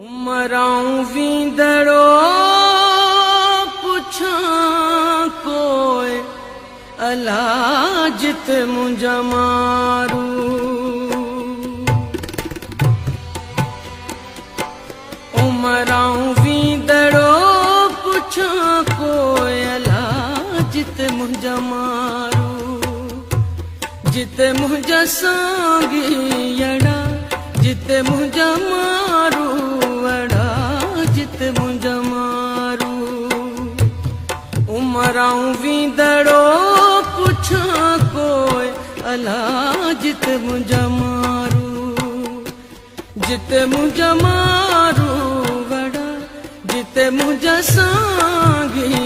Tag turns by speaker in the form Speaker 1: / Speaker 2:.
Speaker 1: عمرائون ويندڙو پڇان ڪوئي الا جت منهنجا مارو. عمرائون ويندڙو پڇان ڪوئي الا جت منهنجا مارو. جت منهنجا سانگيئڙا، جت منهنجا ماروئڙا، جت منهنجا مارو. عمرائون ويندڙو پڇان ڪوئي الا جت منهنجا مارو. جت منهنجا ماروئڙا، جت منهنجا سانگيئڙا.